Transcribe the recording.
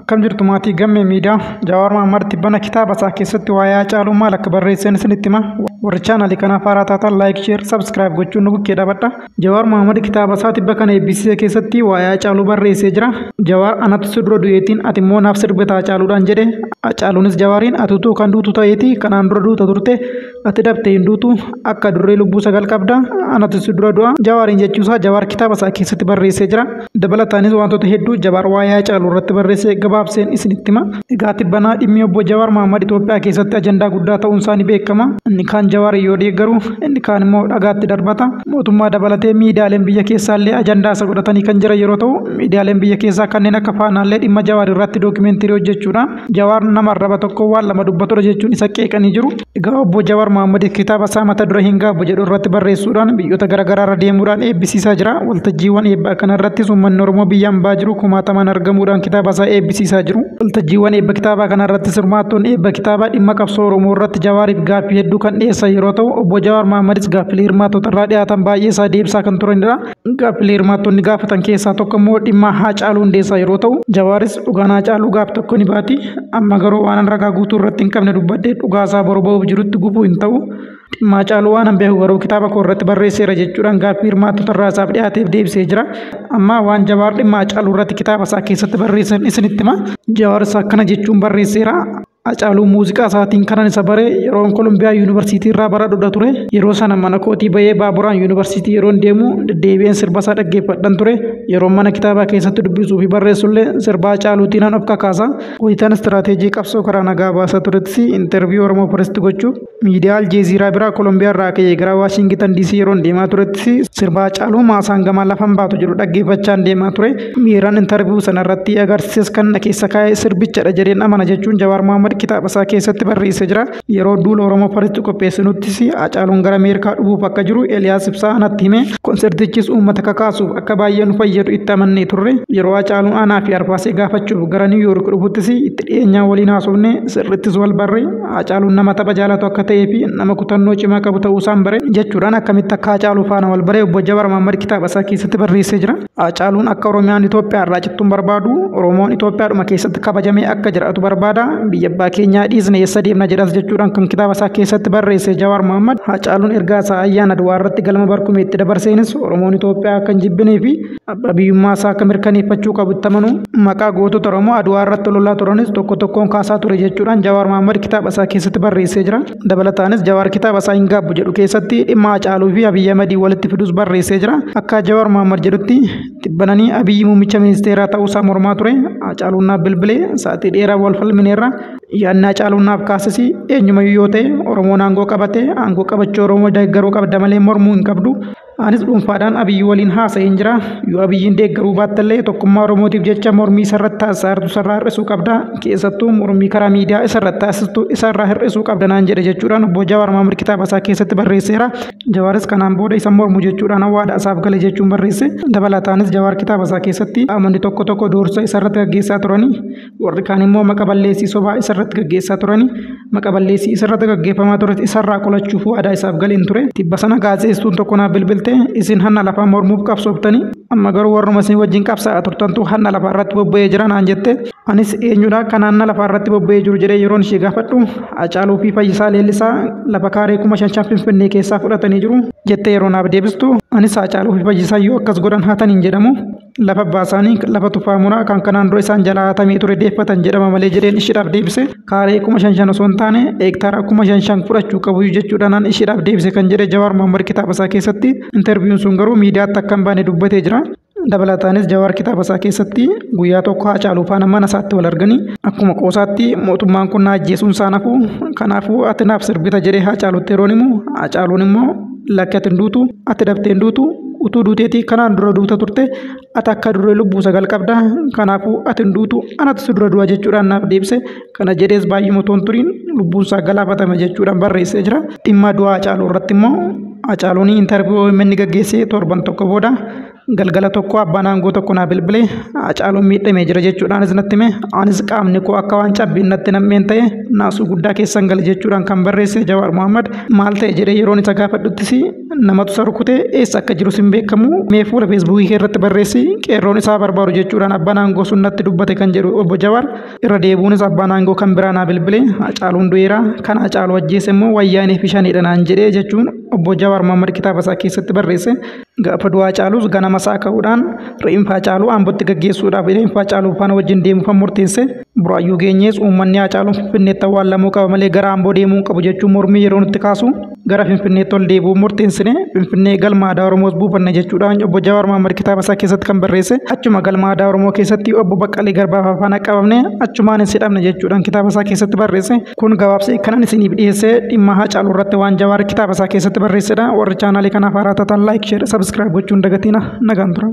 Akkam jirtu maatii Gammee Miidiyaa. Jawaar Mohaammed tibbana kitaaba isaa keessatti waa'ee Haacaaluu maal akka barreessan isinitti hima. Warri chaanalii kanaaf haaraa taatan like, share, subscribe gochuun nu bukkee dhaabadha. Jawaar Mohaammed kitaaba isaa tibba kana eebbisiise keessatti waa'ee Haacaaluu barreessee jira. Jawaar anatu si dura du'eetiin ati immoo naaf sirbita Haacaaluudhaan jedhe. Haacaaluunis Jawaariin ati utuu kan duutu ta'eeti kanaan dura duuta turte, ati dabtee hin duutu, akka durree lubbuu sagal qabda, anatu si dura du'a Jawaariin jechuusaa Jawaar kitaaba isaa keessatti barreessee jira. Dabalataanis wantoota hedduu Jawaar waa'ee Haacaaluu irratti barreessee gabaabseen isinitti hima. Egaa tibbanaa dhimmi obbo Jawaar Mohaammed Itoophiyaa keessatti ajandaa guddaa ta'uun isaa ni beekama. Inni kaan Jawaar yoo deeggaru, inni kaan immoo dhagaatti darbata. Mootummaa dabalatee miidiyaaleen biyya keessaallee ajandaa isa godhatanii kan jiran yeroo ta'u, miidiyaaleen biyya keessaa kanneen akka Faanaallee dhimma Jawaar irratti dookimeentirii hojjechuudhaan Jawaar nama arraba tokko waan lama dubbatudha jechuun isa qeeqanii jiru. Egaa obbo Jawaar Mohaammed kitaaba isaa mata duree hin gaabbu jedhu irratti barreessuudhaan biyyoota garaagaraa irra deemuudhaan eebbisiisaa jira. Waltajjiiwwan eebbaa kanarrattis uummanni Oromoo biyya ambaa jiru kumaatamaan argamuudhaan kitaaba isaa eebbisiisaa jiru. Waltajjiiwwan eebba kitaabaa kanarrattis hirmaattoonni eebba kitaabaa dhimma qabsoo Oromoo irratti Jawaariif gaaffii hedduu kan dhiyeessan yeroo ta'u, obbo Jawaar Mohaammadis gaaffilee hirmaattota irraa dhiyaatan baay'ee isaa deebisaa kan turanidha. Gaaffilee hirmaattonni gaafatan keessaa tokko immoo dhimma Haacaaluu Hundeessaa yeroo ta'u, Jawaaris dhugaan Haacaaluu gaaf tokko ni baati. Amma garuu waan ragaa guutuu irratti hin qabne dubbadhee dhugaasaa boru ba'uuf jirutti gufuu hin ta'u. Dhimma Haacaaluu waan hin beeku garuu kitaaba koo irratti barreesseera jechuudhaan gaaffii hirmaattota irraa isaaf dhiyaateef deebisee jira. Amma waan Jawaar dhimma Haacaaluu irratti kitaaba isaa keessatti barreessan isinitti hima. Jawaaris akkana jechuun barreesseera. Haacaaluu muuziqaa isaatiin kanan isa bare yeroon Kolumbiyaa Yuunivarsiitii irraa baradhudha ture. Yeroo sana mana kootii bahee baaburaan yuunivarsiitii yeroon deemu deddeebi'een sirba isaa dhaggeeffadhan ture. Yeroon mana kitaabaa keessatti dubbisuu fi barreessullee sirba Haacaaluutiin of kakaasa. Wayitaan istiraateejii qabsoo karaa nagaa baasaa turettis interview Oromoo First gochuuf miidiyaa Aljeeziiraa biraa Kolumbiyaa irraa ka'ee gara Waashingitan DC yeroon deemaa turettis sirba Haacaaluu maasaan gamaa lafan baatu jedhu dhaggeeffachaan deemaa ture. Miiraan interview sanarratti agarsiises kan na keessa kaa'e sirbichadha jedheen amana jechuun Jawaar Mohaammed kitaaba isaa keessatti barreessee jira. Yeroo duula Oromoo First qopheessinuttis Haacaaluun gara Ameerikaa dhufuuf akka jiru Eliyaas Ibsaa natti hime. Konsertichis uummata kakaasuuf akka baay'ee nu fayyadu itti amannee turre. Yeroo Haacaaluun aanaa fi arfaasee gaafachuuf gara Niw Yoork dhufuttis itti dhiyeenyaan waliin haasofne, sirrittis wal barre. Haacaaluun nama tapha jaalatu akka ta'ee fi nama kutannoo cimaa qabu ta'uu isaan bare jechuudhaan akkamitti akka Haacaaluu faana wal bare obbo Jawaar Mohaammed kitaaba isaa keessatti barreessee jira. Haacaaluun akka Oromiyaan Itoophiyaa irraa cittuun barbaadu, Oromoon Itoophiyaadhuma keessatti kabajamee akka jiraatu barbaada. Biyya abbaa keenyaa dhiisne eessa deemna jedhas jechuudhaan kan kitaaba isaa keessatti barreesse Jawaar Mohaammed. Haacaaluun ergaa isaa ayyaana Adwaa irratti galma barkumeetti dabarseenis Oromoon Itoophiyaa akka hin jibbinee fi abbaa biyyummaa isaa akka mirkaneeffachuu qabu itti amanu, maqaa gootota Oromoo Adwaa irratti lolaa turanis tokko tokkoon kaasaa ture jechuudhaan Jawaar Mohaammed kitaaba isaa keessatti barreessee jira. Dabalataanis Jawaar kitaaba isaa hin gaabbu jedhu keessatti dhimma Haacaaluu fi Abiyyi Ahmedii walitti fidus barreessee jira. Akka Jawaar Mohaammed jedhutti tibbananii Abiyyi muummicha ministeeraa ta'uu isaa mormaa ture. Haacaaluun naaf bilbilee sa'aatii dheeraa wal falmineerra. Yaadni Haacaaluun naaf kaases eenyumayyuu yoo ta'e Oromoon aangoo qabate aangoo qabachuu Oromoo deeggaruu qabda malee mormuu hin qabdu. Anis dhuunfaadhaan Abiyyi waliin haasa'een jira. Yoo Abiyyiin deeggaruu baattallee tokkummaa Oromootiif jecha mormii isarratti taasisaa jirtu isarraa hir'isuu qabda. Keessattuu mormii karaa miidiyaa isarratti taasistu isarraa hir'isuu qabda naan jedhe jechuudhaan obbo Jawaar Mohaammed kitaaba isaa keessatti barreesseera. Jawaaris kanaan booda isa mormu jechuudhaan waadaa isaaf gale jechuun barreesse. Dabalataanis Jawaar kitaaba isaa keessatti qaamonni tokko tokko doorsisa isarratti gaggeessaa turanii, warri kaan immoo maqa balleessii sobaa isarratti gaggeessaa turanii, maqa balleessii isarratti gaggeeffamaa ture isarraa qolachuuf waadaa isaaf galeen ture. Tibba sana gaazexeessituun tokko naaf bilbilte, isin hanna lafaa mormuuf qabsooftanii, amma garuu warruma isin wajjin qabsaa'aa turtantu hanna lafaa irratti bobba'ee jira naan jette. Anis eenyudha kan hanna lafaa irratti bobba'ee jiru jedhee yeroon ishee gaafadhu, Haacaaluu fi Fayyisaa Leellisaa lafa kaaree 5,000 Finfinnee keessaa fudhatanii jiru jettee yeroo naaf deebistu, anis Haacaaluu fi Fayyisaa yoo akkas godhan hataniin jedhamu, lafa abbaa isaanii lafa Tufaa Muraa kan kanaan dura isaan jalaa hatamee ture deeffatan jedhama malee jedheen isheedhaaf deebise. Kaaree 5,000 osoo hin taane heektaara 5,000 fudhachuu qabu jechuudhaan an isheedhaaf deebise kan jedhe Jawaar Mohaammed kitaaba isaa keessatti. Interviiyuun sun garuu miidiyaatti akka hin baane dubbatee jira. Dabalataanis Jawaar kitaaba isaa keessatti guyyaa tokko Haacaaluu faana mana isaatti wal arganii akkuma qoosaatti mootummaan kun na ajjeesuun isaa nafu, kanaafuu ati naaf sirbita jedhee Haacaaluutti yeroon himu, Haacaaluun immoo lakki ati hin duutu, ati dabtee hin duutu, utuu duuteetii kanaan dura duuta turte, ati akka duree lubbuu sagal qabda, kanaafuu ati hin duutu, anatu si dura du'a jechuudhaan naaf deebise. Kana jedhees baay'uma otoo hin turiin lubbuun isaa galaafatame jechuudhaan barreessee jira. Dhimma du'a Haacaaluu irratti immoo Haacaaluun interview OMN gaggeessee torban tokko booda galgala tokko abbaan aangoo tokko naa bilbilee Haacaaluun miidhamee jira jechuudhaanis natti hime. Anis qaamni koo akka waan cabbiin natti nammeen ta'e naasuu guddaa keessan gale jechuudhaan kan barreesse Jawaar Mohaammed, maal ta'e jedhee yeroon isa gaafadhuttis namatu isa rukute, eessa akka jirus hin beekamu, mee fuula feesbuukii kee irratti barreessi, qeerroon isaa barbaadu jechuudhaan abbaan aangoo sun natti dubbate kan jedhu obbo Jawaar, irra deebuunis abbaan aangoo kan biraa naa bilbile, Hacaaluun du'eera, kan Hacaaluu ajjeese immoo Wayyaanee fi Shaneedha naan jedhee jechuun obbo Jawaar Mohammad kitaaba isaa keessatti barreesse. Gaafa du'aa Hacaaluus ganama isaa ka'uudhaan re'infa Hacaaluu Ambootti gaggeessuudhaaf re'infa Hacaaluu faana wajjin deemuufan murteesse. Buraayyuu geenyees uummanni Hacaaluun Finfinneetti awwaalamuu qaba malee gara Amboo deemuu hin qabu jechuun mormii yeroo nutti kaasu gara Finfinneetti ol deebi'uu murteessine, Finfinnee galma aadaa Oromoos buufanne jechuudhaan obbo Jawaar Mohammad kitaaba isaa keessatti kan barreesse. Achuma galma aadaa Oromoo keessatti obbo Baqqalee Garbaa faana qabamne, achumaanis hidhamne jechuudhaan kitaaba isaa keessatti barreesse. Kun gabaabsee kanan isiniif dhiyeesse dhimma Hacaaluu irratti waan Jawaar kitaaba isaa keessatti barreessedha. Warri chaanaalii kanaaf haaraa taatan like, share, subscribe gochuun dagatina. Nagaan tura.